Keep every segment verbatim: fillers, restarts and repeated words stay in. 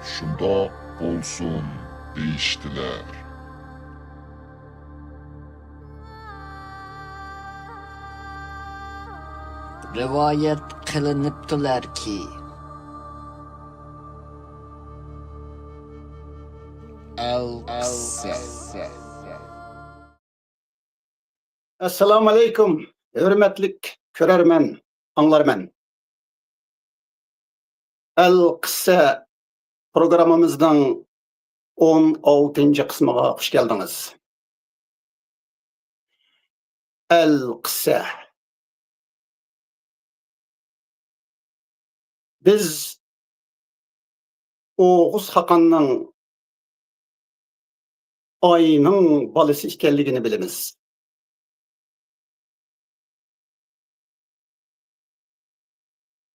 شۇنداق بولسۇن دېيىشتىلەر. رىۋايەت قىلىنىپتۇلەركى، ئەلقىسسە. ئەسسالامۇئەلەيكۇم، ھۆرمەتلىك كۆرەرمەن، ئاڭلارمەن. ئەلقىسسە پروگراممىمىزنىڭ ئون ئالتىنچى قىسمىغا خۇش كەلدىڭىز. ئەلقىسسە. بىز ئوغۇز خاقاننىڭ ئاينىڭ بالىسى ئىكەنلىكىنى بىلىمىز.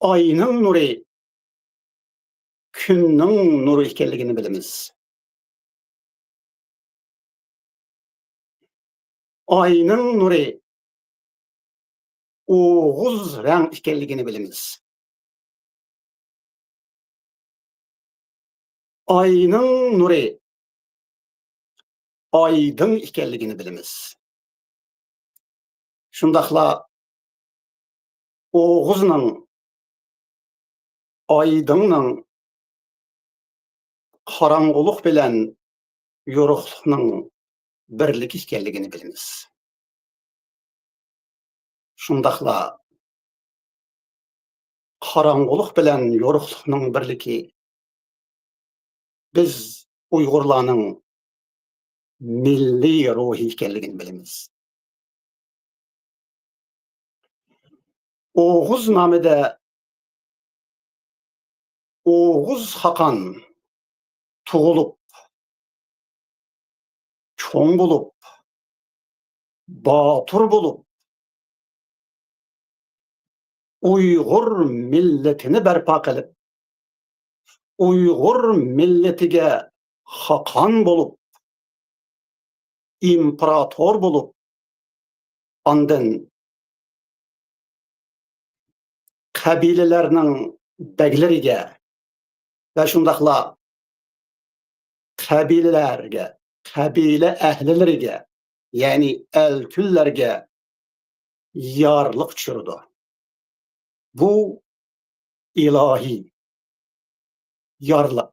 ئاينىڭ نۇرى كۈننىڭ نۇرى ئىكەنلىكىنى بىلىمىز. ئاينىڭ نۇرى ئوغۇز رەڭ ئىكەنلىكىنى بىلىمىز. ئاينىڭ نۇرى ئايدىڭ ئىكەنلىكىنى بىلىمىز. شۇنداقلا ئوغۇزنىڭ، ئايدىڭنىڭ قاراڭغۇلۇق بىلەن يورۇقلۇقنىڭ بىرلىكى ئىكەنلىكىنى بىلىمىز. شۇنداقلا قاراڭغۇلۇق بىلەن يورۇقلۇقنىڭ بىرلىكى بىز ئۇيغۇرلارنىڭ مىللىي روھى ئىكەنلىكىنى بىلىمىز. ئوغۇز نامىدا ئوغۇز خاقان تۇغۇلۇپ، چوڭ بولۇپ، باتۇر بولۇپ، ئۇيغۇر مىللىتىنى بەرپا قىلىپ، ئۇيغۇر مىللىتىگە خاقان بولۇپ، ئىمپېراتور بولۇپ، ئاندىن قەبىلىلەرنىڭ بەگلىرىگە ۋە شۇنداقلا قەبىلىلەرگە، قەبىلە ئەھلىلىرىگە، يەنى ئەلكۈنلەرگە يارلىق چۈشۈرىدۇ. بۇ ئىلاھىي يارلىق.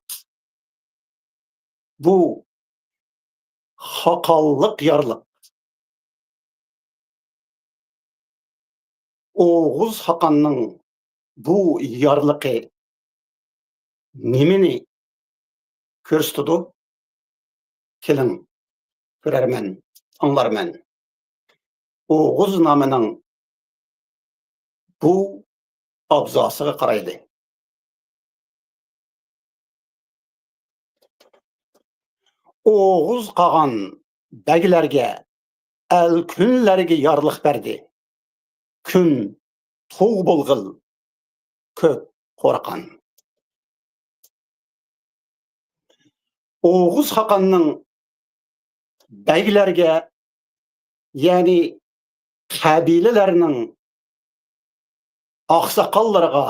بۇ خاقانلىق يارلىق. ئوغۇز خاقاننىڭ بۇ يارلىقى نېمىنى كۆرسىتىدۇ؟ كېلىڭ، كۆرەرمەن، ئاڭلارمەن. ئوغۇز نامىنىڭ بۇ ئابزاسىغا قارايلى. ئوغۇز قاغان بەگلەرگە، ئەلكۈنلەرگە يارلىق بەردى. كۈن تۇغ بولغىل، كۆك قورغان. ئوغۇز خاقاننىڭ بەگلەرگە، يەنى قەبىلىلەرنىڭ ئاقساقاللىرىغا،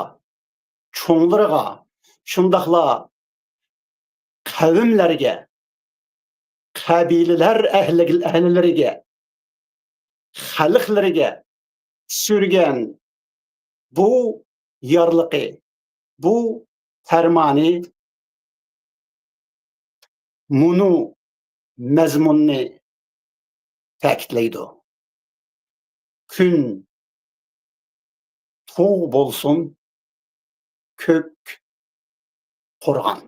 چوڭلىرىغا، شۇنداقلا قەۋملەرگە، قەبىلىلەر ئەھلى-، ئەھلىلىرىگە، خەلقلىرىگە چۈشۈرگەن بۇ يارلىقى، بۇ پەرمانى مۇنۇ مەزمۇننى تەكىتلەيدۇ. كۈن تۇغ بولسۇن، كۆك قورغان.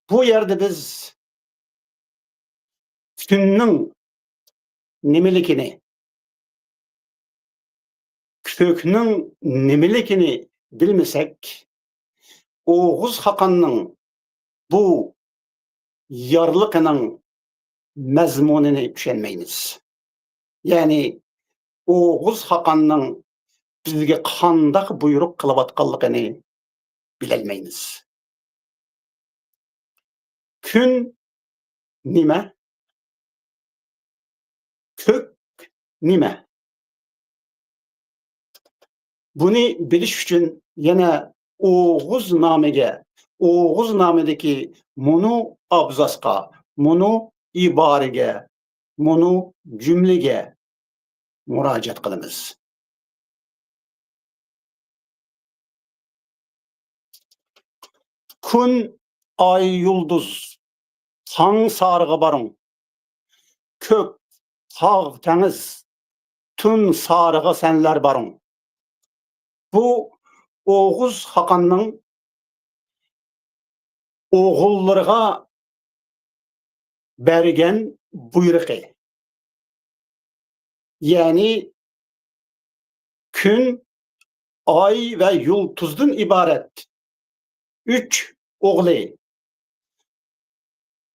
بۇ يەردە بىز كۈننىڭ نېمىلىكىنى، كۆكنىڭ نېمىلىكىنى بىلمىسەك، ئوغۇز خاقاننىڭ بۇ يارلىقىنىڭ مەزمۇنىنى چۈشەنمەيمىز. يەنى ئوغۇز خاقاننىڭ بىزگە قانداق بۇيرۇق قىلىۋاتقانلىقىنى بىلەلمەيمىز. كۈن نېمە؟ كۆك نېمە؟ بۇنى بىلىش ئۈچۈن يەنە ئوغۇز نامىگە، ئوغۇز نامىدىكى مۇنۇ ئابزاسقا، مۇنۇ ئىبارىگە، مۇنۇ جۈملىگە مۇراجىئەت قىلىمىز. كۈن، ئاي، يۇلدۇز، تاڭ سارىغا بارۇڭ. كۆك، تاغ، تەڭىز، تۈن سارىغا سەنلەر بارۇڭ. بۇ ئوغۇز خاقاننىڭ ئوغۇللىرىغا بەرگەن بۇيرۇقى. يەنى كۈن، ئاي ۋە يۇلتۇزدىن ئىبارەت ئۈچ ئوغلى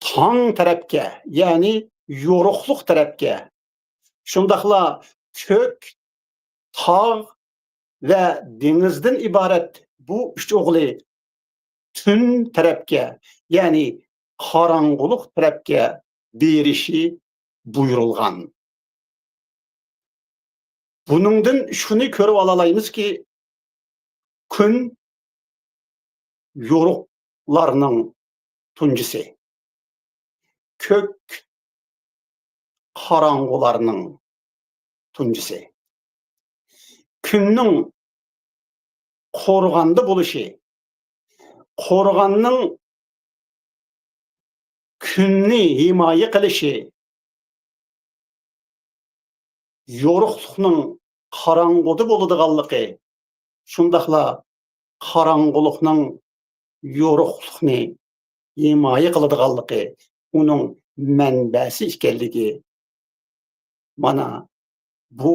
تاڭ تەرەپكە، يەنى يورۇقلۇق تەرەپكە، شۇنداقلا كۆك، تاغ ۋە دېڭىزدىن ئىبارەت بۇ ئۈچ ئوغلى تۈن تەرەپكە، يەنى قاراڭغۇلۇق تەرەپكە بېرىشى بۇيرۇلغان. بۇنىڭدىن شۇنى كۆرۈپ ئالالايمىزكى، كۈن يورۇقلارنىڭ تۇنجىسى، كۆك قاراڭغۇلارنىڭ تۇنجىسى. كۈننىڭ قورغاندا بولۇشى، قورغاننىڭ كۈننى ھىمايە قىلىشى، يورۇقلۇقنىڭ قاراڭغۇدا بولىدىغانلىقى، شۇنداقلا قاراڭغۇلۇقنىڭ يورۇقلۇقنى ھىمايە قىلىدىغانلىقى، ئۇنىڭ مەنبەسى ئىكەنلىكى، مانا بۇ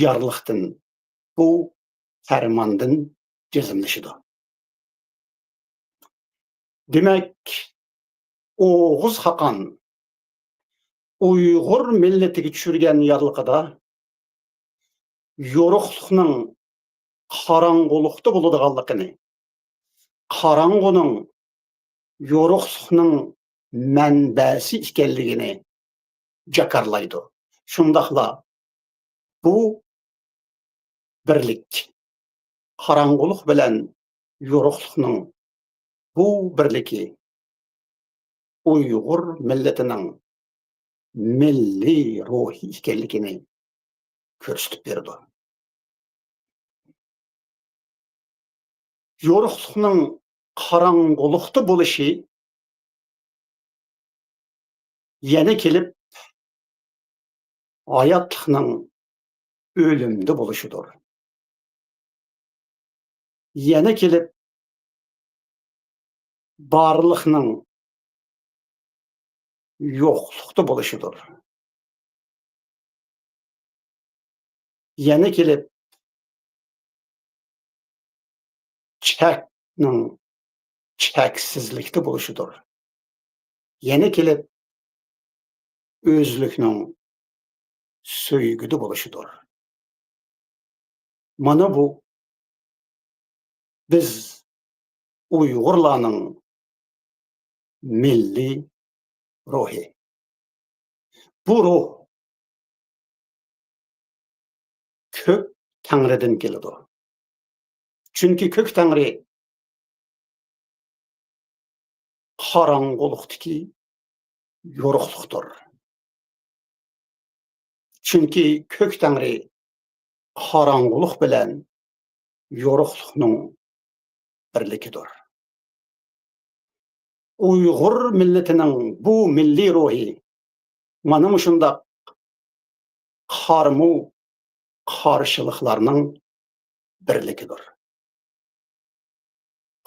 يارلىقتىن، بۇ پەرماندىن جەزملىشىدۇ. دېمەك، ئوغۇز خاقان ئۇيغۇر مىللىتىگە چۈشۈرگەن يارلىقىدا يورۇقلۇقنىڭ قاراڭغۇلۇقتا بولىدىغانلىقىنى، قاراڭغۇنىڭ يورۇقلۇقنىڭ مەنبەسى ئىكەنلىكىنى جاكارلايدۇ. شۇنداقلا بۇ بىرلىك، قاراڭغۇلۇق بىلەن يورۇقلۇقنىڭ بۇ بىرلىكى ئۇيغۇر مىللىتىنىڭ مىللىي روھى ئىكەنلىكىنى كۆرسىتىپ بېرىدۇ. يورۇقلۇقنىڭ قاراڭغۇلۇقتا بولۇشى يەنە كېلىپ ھاياتلىقنىڭ ئۆلۈمدە بولۇشىدۇر. يەنە كېلىپ بارلىقنىڭ يوقلۇقتا بولۇشىدۇر. يەنە كېلىپ چەكنىڭ چەكسىزلىكتە بولۇشىدۇر. يەنە كېلىپ ئۆزلۈكنىڭ سۆيگۈدە بولۇشىدۇر. مانا بۇ بىز ئۇيغۇرلارنىڭ مىللىي روھى. بۇ روھ كۆك تەڭرىدىن كېلىدۇ. چۈنكى كۆك تەڭرى قاراڭغۇلۇقتىكى يورۇقلۇقتۇر. چۈنكى كۆك تەڭرى قاراڭغۇلۇق بىلەن يورۇقلۇقنىڭ بىرلىكىدۇر. ئۇيغۇر مىللىتىنىڭ بۇ مىللىي روھى مانا مۇشۇنداق قارمۇ قارشىلىقلارنىڭ بىرلىكىدۇر.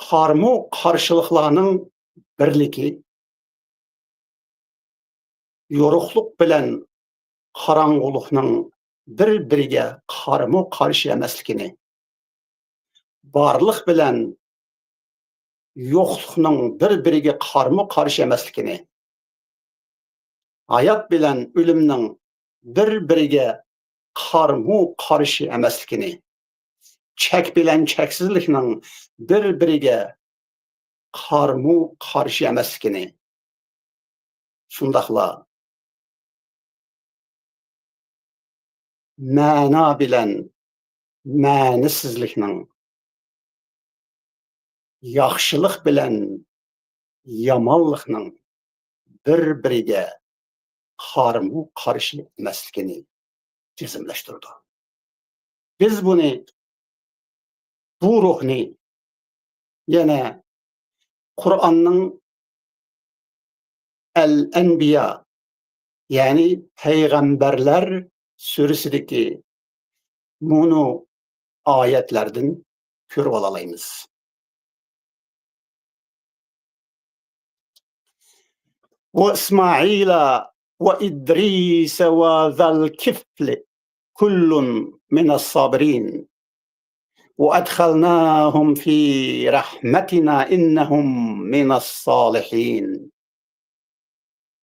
قارمۇ قارشىلىقلارنىڭ بىرلىكى يورۇقلۇق بىلەن قاراڭغۇلۇقنىڭ بىر-بىرىگە قارمۇ قارشى ئەمەسلىكىنى، بارلىق بىلەن يوقلۇقنىڭ بىر-بىرىگە قارمۇ قارشى ئەمەسلىكىنى، ھايات بىلەن ئۆلۈمنىڭ بىر-بىرىگە قارمۇ قارشى ئەمەسلىكىنى، چەك بىلەن چەكسىزلىكنىڭ بىر-بىرىگە قارمۇ قارشى ئەمەسلىكىنى، شۇنداقلا مەنا بىلەن مەنىسىزلىكنىڭ ياخشىلىق بىلەن يامانلىقنىڭ بىر-بىرىگە قارىمۇ قارشى ئەمەسلىكىنى جەزملەشتۈرىدۇ. بىز بۇنى، بۇ روھنى يەنە قۇرئاننىڭ ئەل-ئەنبىيا، يەنى پەيغەمبەرلەر سۈرىسىدىكى مۇنۇ ئايەتلەردىن كۆرۈۋالالايمىز. وإسماعيل وإدريس وذا الكفل كل من الصابرين وأدخلناهم في رحمتنا إنهم من الصالحين.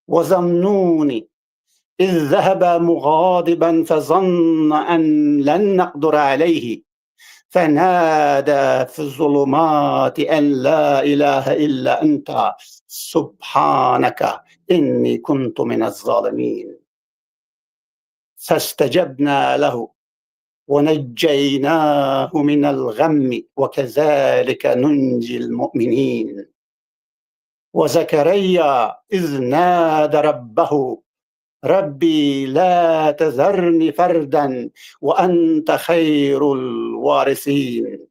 وذا النون إذ ذهب مغاضبا فظن أن لن نقدر عليه فنادى في الظلمات أن لا إله إلا أنت سبحانك إني كنت من الظالمين. فاستجبنا له ونجيناه من الغم وكذلك ننجي المؤمنين. وزكريا إذ نادى ربه رب لا تذرني فردا وأنت خير الوارثين.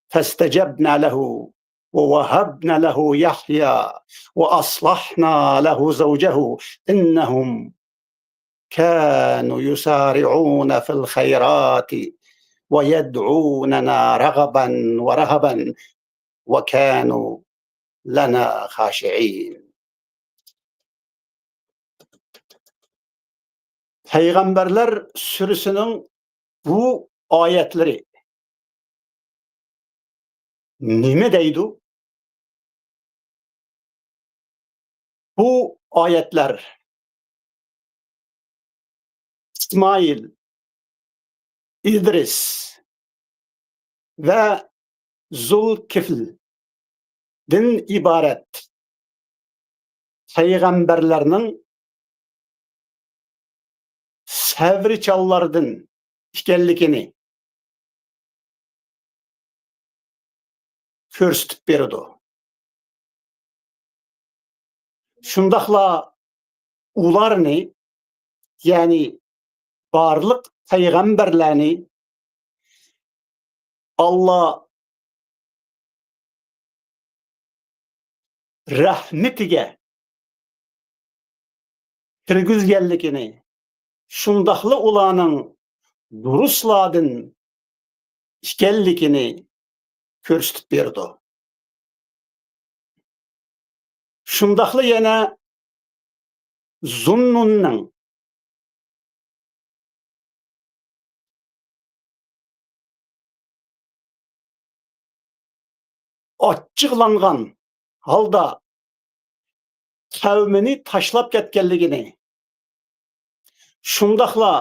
فاستجبنا له ووهبنا له يحيى وأصلحنا له زوجه إنهم كانوا يسارعون في الخيرات ويدعوننا رغبا ورهبا وكانوا لنا خاشعين. پەيغەمبەرلەر سۈرىسىنىڭ بۇ ئايەتلىرى نېمە دەيدۇ؟ بۇ ئايەتلەر ئىسمائىل، ئىدرىس ۋە زۇلكىفلدىن ئىبارەت پەيغەمبەرلەرنىڭ سەۋرچانلاردىن ئىكەنلىكىنى كۆرسىتىپ بېرىدۇ. شۇنداقلا ئۇلارنى، يەنى بارلىق پەيغەمبەرلەرنى ئاللا رەھمىتىگە كىرگۈزگەنلىكىنى، شۇنداقلا ئۇلارنىڭ دۇرۇسلاردىن ئىكەنلىكىنى كۆرسىتىپ بېرىدۇ. شۇنداقلا يەنە زۇننۇننىڭ ئاچچىقلانغان ھالدا قەۋمىنى تاشلاپ كەتكەنلىكىنى، شۇنداقلا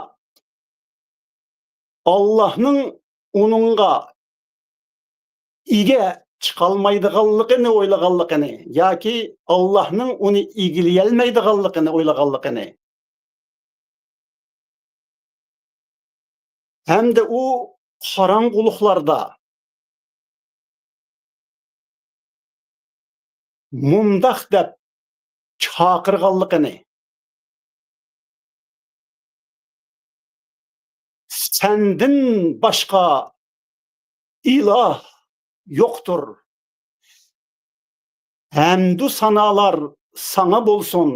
ئاللاھنىڭ ئۇنىڭغا ئىگە چىقالمايدىغانلىقىنى ئويلىغانلىقىنى ياكى ئاللاھنىڭ ئۇنى ئىگىلىيەلمەيدىغانلىقىنى ئويلىغانلىقىنى، ھەمدە ئۇ قاراڭغۇلۇقلاردا مۇنداق دەپ چاقىرغانلىقىنى، سەندىن باشقا ئىلاھ يوقتۇر. ھەمدۇ سانالار ساڭا بولسۇن.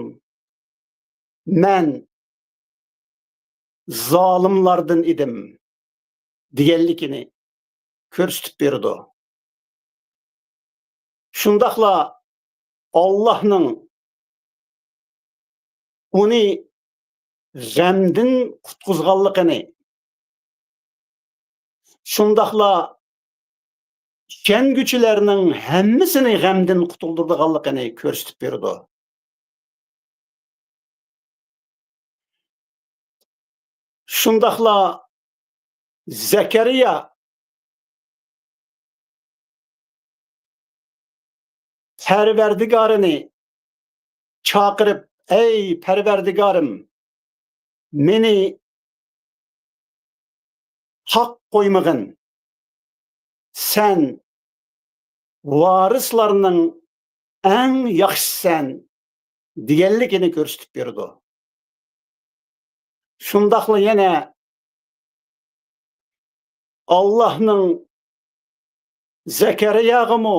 مەن زالىملاردىن ئىدىم، دېگەنلىكىنى كۆرسىتىپ بېرىدۇ. شۇنداقلا ئاللاھنىڭ ئۇنى غەمدىن قۇتقۇزغانلىقىنى، شۇنداقلا ئىشەنگۈچىلەرنىڭ ھەممىسىنى غەمدىن قۇتۇلدۇرىدىغانلىقىنى كۆرسىتىپ بېرىدۇ. شۇنداقلا زەكەرىيا پەرۋەردىگارىنى چاقىرىپ، ئەي پەرۋەردىگارىم، مېنى تاق قويمىغىن، سەن ۋارىسلارنىڭ ئەڭ ياخشىسى سەن دېگەنلىكىنى كۆرسىتىپ بېرىدۇ. شۇنداقلا يەنە ئاللاھنىڭ زەكەرىياغىمۇ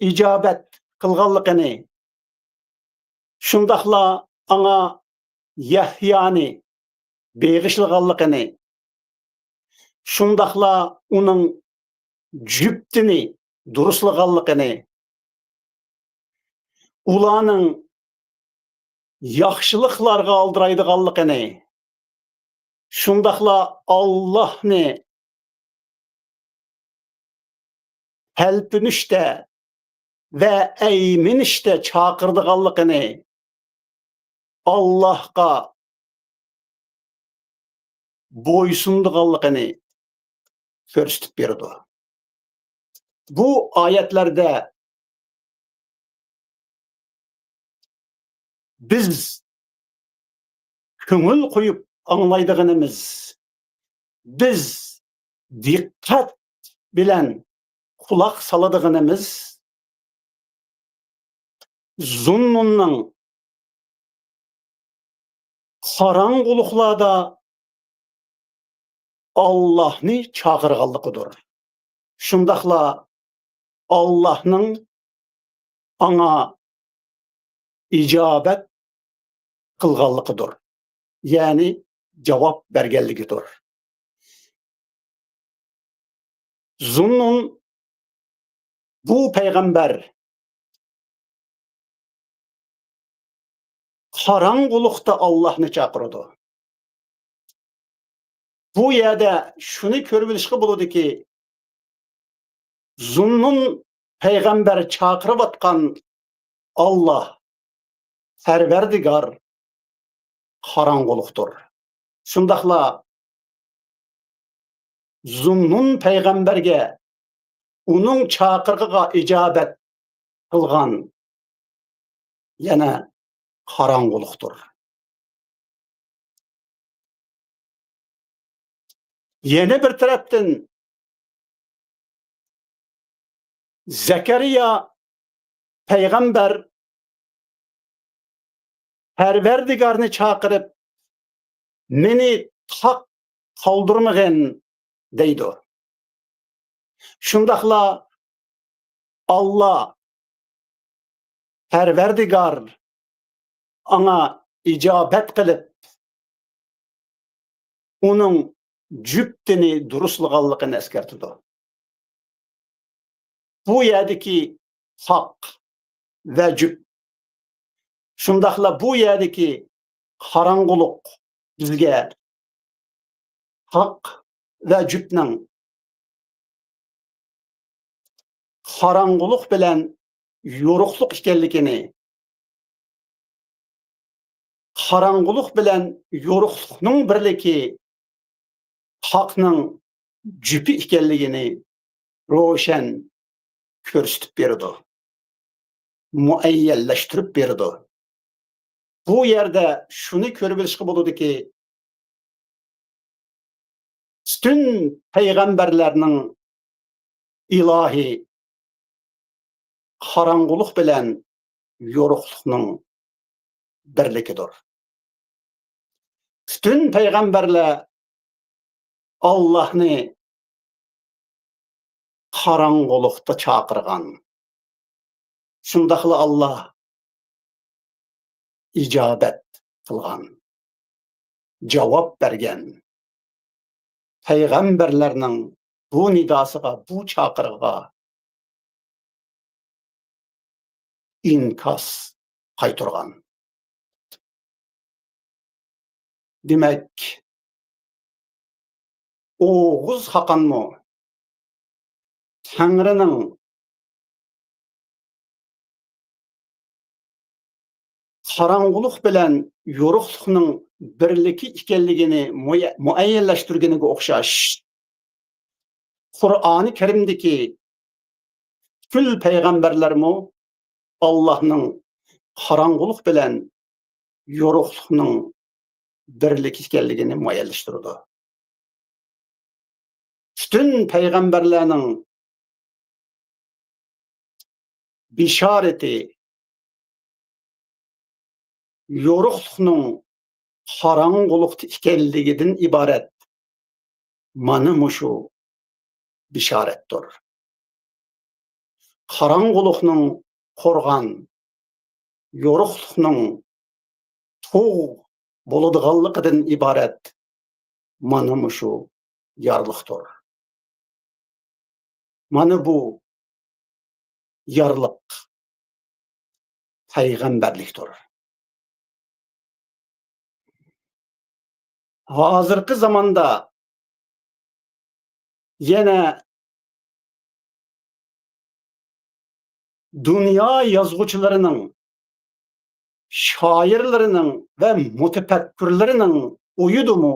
ئىجابەت قىلغانلىقىنى، شۇنداقلا ئاڭا يەھيانى بېغىشلىغانلىقىنى، شۇنداقلا ئۇنىڭ جۈپتىنى دۇرۇسلىغانلىقىنى، ئۇلارنىڭ ياخشىلىقلارغا ئالدىرايدىغانلىقىنى، شۇنداقلا ئاللاھنى تەلپۈنۈشتە ۋە ئەيمىنىشتە چاقىرىدىغانلىقىنى، ئاللاھقا بويسۇنىدىغانلىقىنى كۆرسىتىپ بېرىدۇ. بۇ ئايەتلەردە بىز كۆڭۈل قويۇپ ئاڭلايدىغىنىمىز، بىز دىققەت بىلەن قۇلاق سالىدىغىنىمىز زۇننۇننىڭ قاراڭغۇلۇقلاردا ئاللاھنى چاقىرغانلىقىدۇر. شۇنداقلا ئاللاھنىڭ ئاڭا ئىجابەت قىلغانلىقىدۇر. يەنى جاۋاب بەرگەنلىكىدۇر. زۇننۇن بۇ پەيغەمبەر قاراڭغۇلۇقتا ئاللاھنى چاقىرىدۇ. بۇ يەردە شۇنى كۆرۈۋېلىشقا بولىدۇكى، زۇننۇن پەيغەمبەر چاقىرىۋاتقان ئاللاھ، پەرۋەردىگار قاراڭغۇلۇقتۇر. شۇنداقلا زۇننۇن پەيغەمبەرگە ئۇنىڭ چاقىرىقىغا ئىجابەت قىلغان يەنە قاراڭغۇلۇقتۇر. يەنە بىر تەرەپتىن، زەكەرىيا پەيغەمبەر پەرۋەردىگارنى چاقىرىپ، مېنى تاق قالدۇرمىغىن دەيدۇ. شۇنداقلا ئاللا پەرۋەردىگار ئاڭا ئىجابەت قىلىپ، ئۇنىڭ جۈپتىنى دۇرۇسلىغانلىقىنى ئەسكەرتىدۇ. بۇ يەردىكى ھاق ۋە جۈپ، شۇنداقلا بۇ يەردىكى قاراڭغۇلۇق بىزگە ھاق ۋە جۈپنىڭ قاراڭغۇلۇق بىلەن يورۇقلۇق ئىكەنلىكىنى، قاراڭغۇلۇق بىلەن يورۇقلۇقنىڭ بىرلىكى ھاقنىڭ جۈپى ئىكەنلىكىنى روشەن كۆرسىتىپ بېرىدۇ، مۇئەييەنلەشتۈرۈپ بېرىدۇ. بۇ يەردە شۇنى كۆرۈۋېلىشقا بولىدۇكى، پۈتۈن پەيغەمبەرلەرنىڭ ئىلاھى قاراڭغۇلۇق بىلەن يورۇقلۇقنىڭ بىرلىكىدۇر. پۈتۈن پەيغەمبەرلەر ئاللاھنى قاراڭغۇلۇقتا چاقىرغان. شۇنداقلا ئاللا ئىجابەت قىلغان، جاۋاب بەرگەن. پەيغەمبەرلەرنىڭ بۇ نىداسىغا، بۇ چاقىرىقىغا ئىنكاس قايتۇرغان. دېمەك، ئوغۇز خاقانمۇ تەڭرىنىڭ قاراڭغۇلۇق بىلەن يورۇقلۇقنىڭ بىرلىكى ئىكەنلىكىنى مۇئە-، مۇئەييەنلەشتۈرگىنىگە ئوخشاش، قۇرئانى كەرىمدىكى پۈتكۈل پەيغەمبەرلەرمۇ ئاللاھنىڭ قاراڭغۇلۇق بىلەن يورۇقلۇقنىڭ بىرلىكى ئىكەنلىكىنى مۇئەييەنلەشتۈرىدۇ. پۈتۈن پەيغەمبەرلەرنىڭ بېشارىتى يورۇقلۇقنىڭ قاراڭغۇلۇقتا ئىكەنلىكىدىن ئىبارەت مانا مۇشۇ بېشارەتتۇر. قاراڭغۇلۇقنىڭ قورغان، يورۇقلۇقنىڭ تۇغ بولىدىغانلىقىدىن ئىبارەت مانا مۇشۇ يارلىقتۇر. مانا بۇ يارلىق پەيغەمبەرلىكتۇر. ھازىرقى زاماندا يەنە دۇنيا يازغۇچىلىرىنىڭ، شائىرلىرىنىڭ ۋە مۇتەپەككۇرلىرىنىڭ ئويىدىمۇ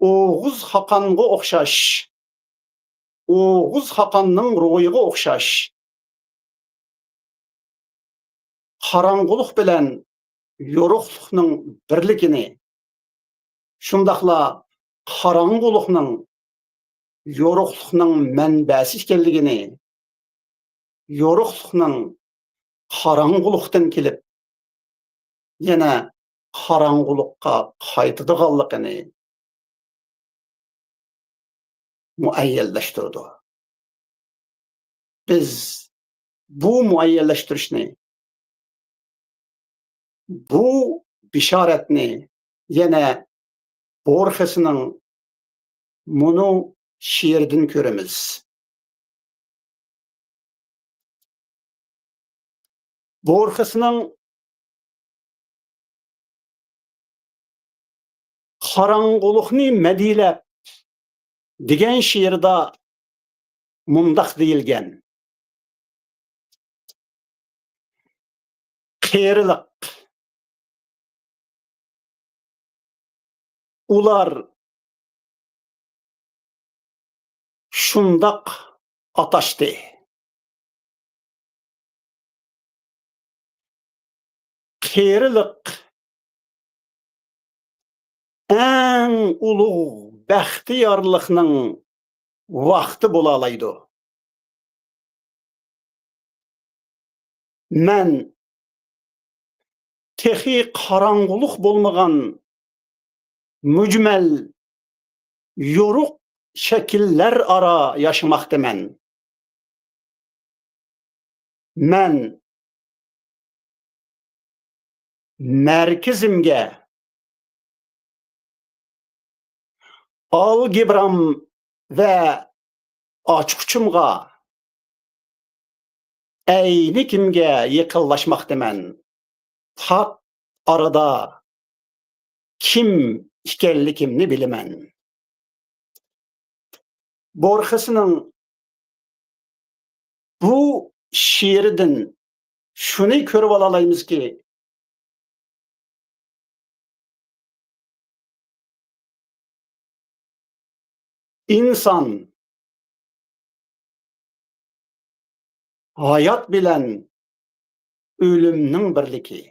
ئوغۇز خاقانغا ئوخشاش، ئوغۇز خاقاننىڭ روھىغا ئوخشاش، قاراڭغۇلۇق بىلەن يورۇقلۇقنىڭ بىرلىكىنى، شۇنداقلا قاراڭغۇلۇقنىڭ يورۇقلۇقنىڭ مەنبەسى ئىكەنلىكىنى، يورۇقلۇقنىڭ قاراڭغۇلۇقتىن كېلىپ، يەنە قاراڭغۇلۇققا قايتىدىغانلىقىنى مۇئەييەنلەشتۈرىدۇ. بىز بۇ مۇئەييەنلەشتۈرۈشنى، بۇ بېشارەتنى يەنە بورخېسنىڭ مۇنۇ شېئىرىدىن كۆرىمىز. بورخېسنىڭ «قاراڭغۇلۇقنى مەدھىيلەپ» دېگەن شېئىرىدا مۇنداق دېيىلگەن: قېرىلىق. ئۇلار شۇنداق ئاتاشتى. قېرىلىق ئەڭ ئۇلۇغ بەختىيارلىقنىڭ ۋاقتى بولالايدۇ. مەن تېخى قاراڭغۇلۇق بولمىغان مۈجمەل، يورۇق شەكىللەر ئارا ياشىماقتىمەن. مەن مەركىزىمگە، ئالگېبرام ۋە ئاچقۇچۇمغا، ئەينىكىمگە يېقىنلاشماقتىمەن. پات ئارىدا كىم ئىكەنلىكىمنى بىلىمەن. بورخېسنىڭ بۇ شېئىرىدىن شۇنى كۆرۈۋالالايمىزكى، ئىنسان ھايات بىلەن ئۆلۈمنىڭ بىرلىكى.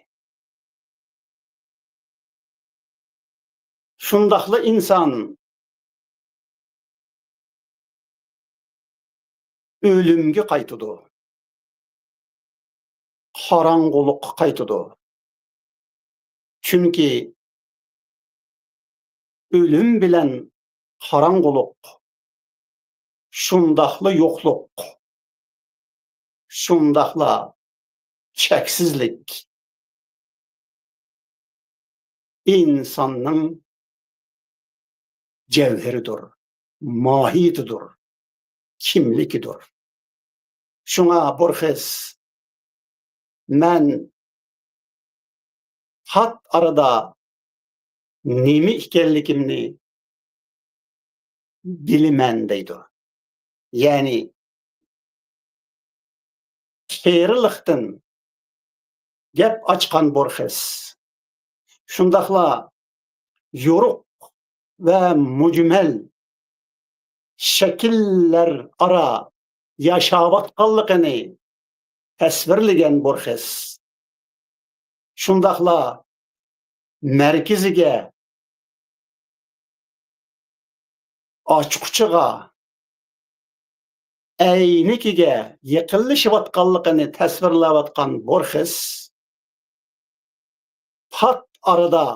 شۇنداقلا ئىنسان ئۆلۈمگە قايتىدۇ، قاراڭغۇلۇققا قايتىدۇ. چۈنكى ئۆلۈم بىلەن قاراڭغۇلۇق، شۇنداقلا يوقلۇق، شۇنداقلا چەكسىزلىك ئىنساننىڭ جەۋھىرىدۇر، ماھىيىتىدۇر، كىملىكىدۇر. شۇڭا بورخېس، مەن پات ئارىدا نېمە ئىكەنلىكىمنى بىلىمەن دەيدۇ. يەنى قېرىلىقتىن گەپ ئاچقان بورخېس، شۇنداقلا يورۇق ۋە مۈجمەل شەكىللەر ئارا ياشاۋاتقانلىقىنى تەسۋىرلىگەن بورخېس. شۇنداقلا مەركىزىگە، ئاچقۇچىغا، ئەينىكىگە يېقىنلىشىۋاتقانلىقىنى تەسۋىرلەۋاتقان بورخېس پات ئارىدا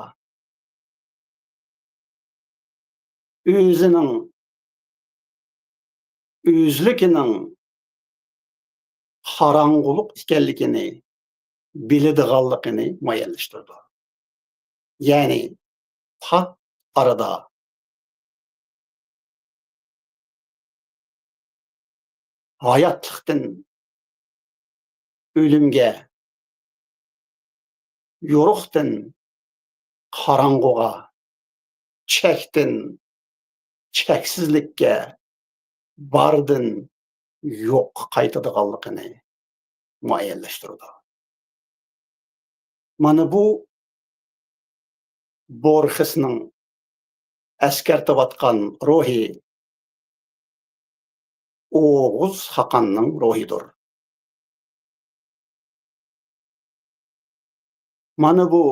ئۆزىنىڭ، ئۆزلۈكىنىڭ قاراڭغۇلۇق ئىكەنلىكىنى بىلىدىغانلىقىنى مۇئەييەنلەشتۈرىدۇ. يەنى پات ئارىدا ھاياتلىقتىن ئۆلۈمگە، يورۇقتىن قاراڭغۇغا، چەكتىن چەكسىزلىككە، باردىن يوققا قايتىدىغانلىقىنى مۇئەييەنلەشتۈرىدۇ. مانا بۇ بورخېسنىڭ ئەسكەرتىۋاتقان روھى ئوغۇز خاقاننىڭ روھىدۇر. مانا بۇ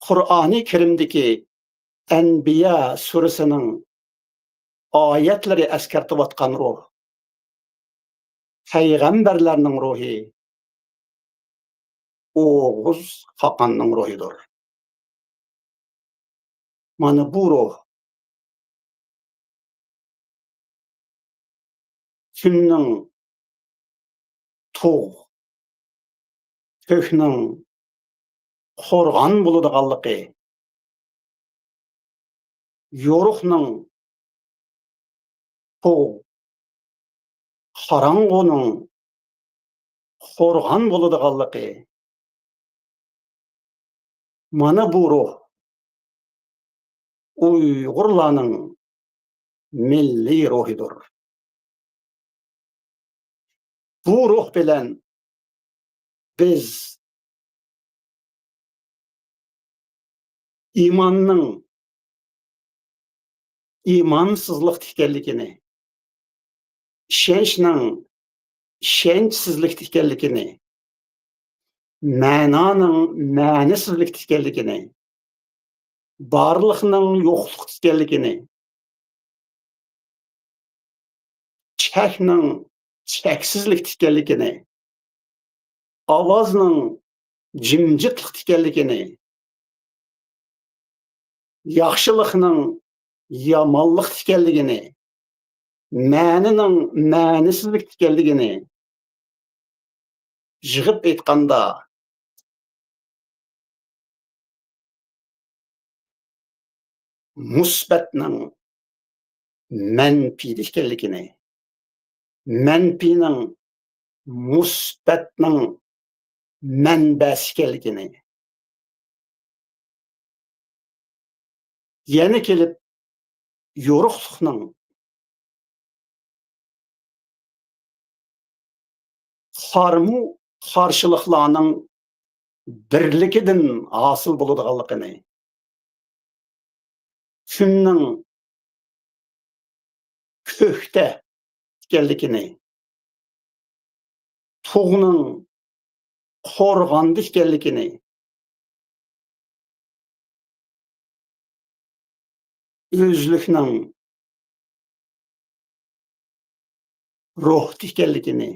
قۇرئانى كەرىمدىكى ئەنبىيا سۈرىسىنىڭ ئايەتلىرى ئەسكەرتىۋاتقان روھ، پەيغەمبەرلەرنىڭ روھى ئوغۇز خاقاننىڭ روھىدۇر. مانا بۇ روھ كۈننىڭ تۇغ، كۆكنىڭ قورغان بولىدىغانلىقى، يورۇقنىڭ تۇغ، قاراڭغۇنىڭ قورغان بولىدىغانلىقى، مانا بۇ روھ ئۇيغۇرلارنىڭ مىللىي روھىدۇر. بۇ روھ بىلەن بىز ئىماننىڭ ئىمانسىزلىقتا ئىكەنلىكىنى، ئىشەنچنىڭ ئىشەنچسىزلىكتە ئىكەنلىكىنى، مەنانىڭ مەنىسىزلىكتە ئىكەنلىكىنى، بارلىقنىڭ يوقلۇقتا ئىكەنلىكىنى، چەكنىڭ چەكسىزلىكتە ئىكەنلىكىنى، ئاۋازنىڭ جىمجىتلىقتا ئىكەنلىكىنى، ياخشىلىقنىڭ يامانلىقتا ئىكەنلىكىنى، مەنىنىڭ مەنىسىزلىكتە ئىكەنلىكىنى يىغىپ ئېيتقاندا، مۇسبەتنىڭ مەنپىيدە ئىكەنلىكىنى، مەنپىينىڭ مۇسبەتنىڭ مەنبەسى ئىكەنلىكىنى، يەنە كېلىپ يورۇقلۇقنىڭ قارمۇ قارشىلىقلارنىڭ بىرلىكىدىن ھاسىل بولىدىغانلىقىنى، كۈننىڭ كۆكتە ئىكەنلىكىنى، تۇغنىڭ قورغاندا ئىكەنلىكىنى، ئۆزلۈكنىڭ روھتا ئىكەنلىكىنى،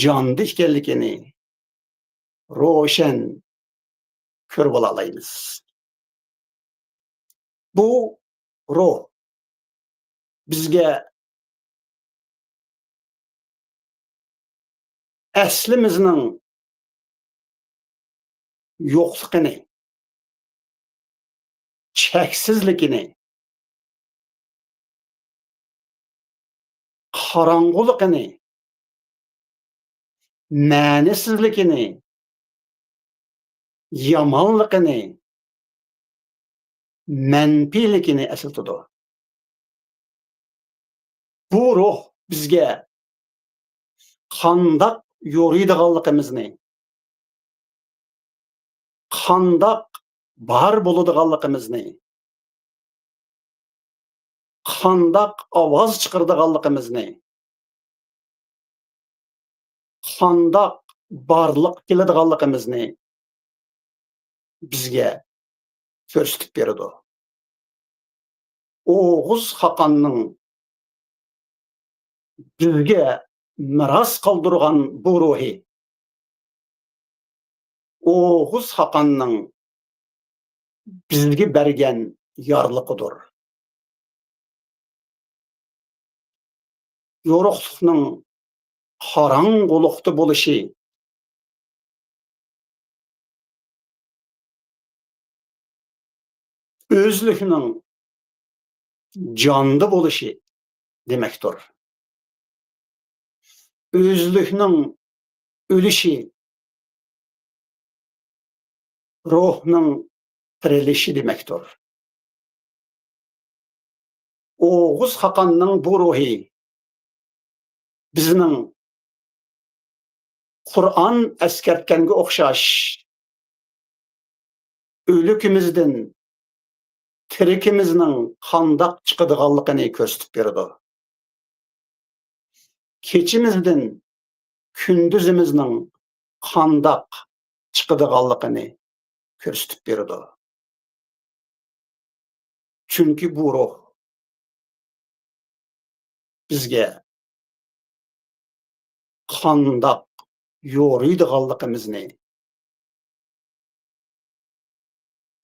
جاندا ئىكەنلىكىنى روشەن كۆرۈپ ئالالايمىز. بۇ روھ بىزگە ئەسلىمىزنىڭ يوقلۇقىنى، چەكسىزلىكىنى، قاراڭغۇلۇقىنى، مەنىسىزلىكىنى، يامانلىقىنى، مەنپىيلىكىنى ئەسلىتىدۇ. بۇ روھ بىزگە قانداق يورۇيدىغانلىقىمىزنى، قانداق بار بولىدىغانلىقىمىزنى، قانداق ئاۋاز چىقىرىدىغانلىقىمىزنى، قانداق بارلىققا كېلىدىغانلىقىمىزنى بىزگە كۆرسىتىپ بېرىدۇ. ئوغۇز خاقاننىڭ بىزگە مىراس قالدۇرغان بۇ روھى، ئوغۇز خاقاننىڭ بىزگە بەرگەن يارلىقىدۇر. يورۇقلۇقنىڭ قاراڭغۇلۇقتا بولۇشى، ئۆزلۈكنىڭ جاندا بولۇشى دېمەكتۇر. ئۆزلۈكنىڭ ئۆلۈشى، روھنىڭ تىرىلىشى دېمەكتۇر. ئوغۇز خاقاننىڭ بۇ روھى بىزنىڭ قۇرئان ئەسكەرتكەنگە ئوخشاش ئۆلۈكىمىزدىن تىرىكىمىزنىڭ قانداق چىقىدىغانلىقىنى كۆرسىتىپ بېرىدۇ. كېچىمىزدىن كۈندۈزىمىزنىڭ قانداق چىقىدىغانلىقىنى كۆرسىتىپ بېرىدۇ. چۈنكى بۇ روھ بىزگە قانداق يورۇيدىغانلىقىمىزنى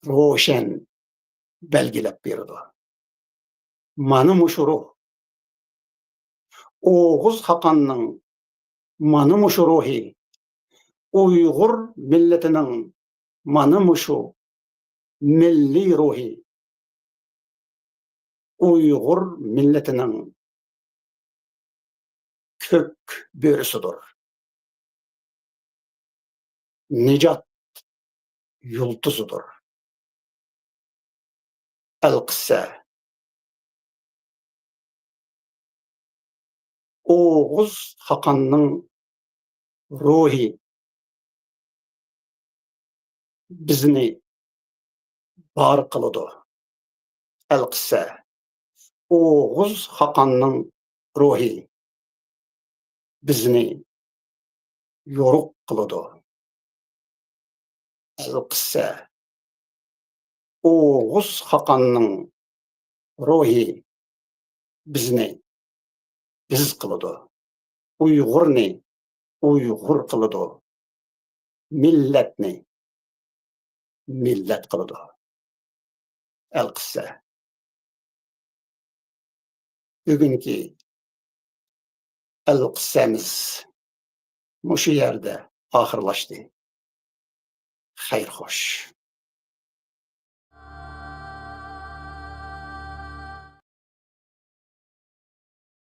روشەن بەلگىلەپ بېرىدۇ. مانا مۇشۇ روھ. ئوغۇز خاقاننىڭ مانا مۇشۇ روھى. ئۇيغۇر مىللىتىنىڭ مانا مۇشۇ مىللىي روھى. ئۇيغۇر مىللىتىنىڭ كۆك بۆرىسىدۇر. نىجات يۇلتۇزىدۇر. ئەلقىسسە. ئوغۇز خاقاننىڭ روھى بىزنى بار قىلىدۇ. ئەلقىسسە. ئوغۇز خاقاننىڭ روھى بىزنى يورۇق قىلىدۇ. ئەلقىسسە. ئوغۇز خاقاننىڭ روھى بىزنى بىز قىلىدۇ. ئۇيغۇرنى ئۇيغۇر قىلىدۇ. مىللەتنى مىللەت قىلىدۇ. ئەلقىسسە. بۈگۈنكى ئەلقىسسەمىز مۇشۇ يەردە ئاخىرلاشتى. خەير خوش.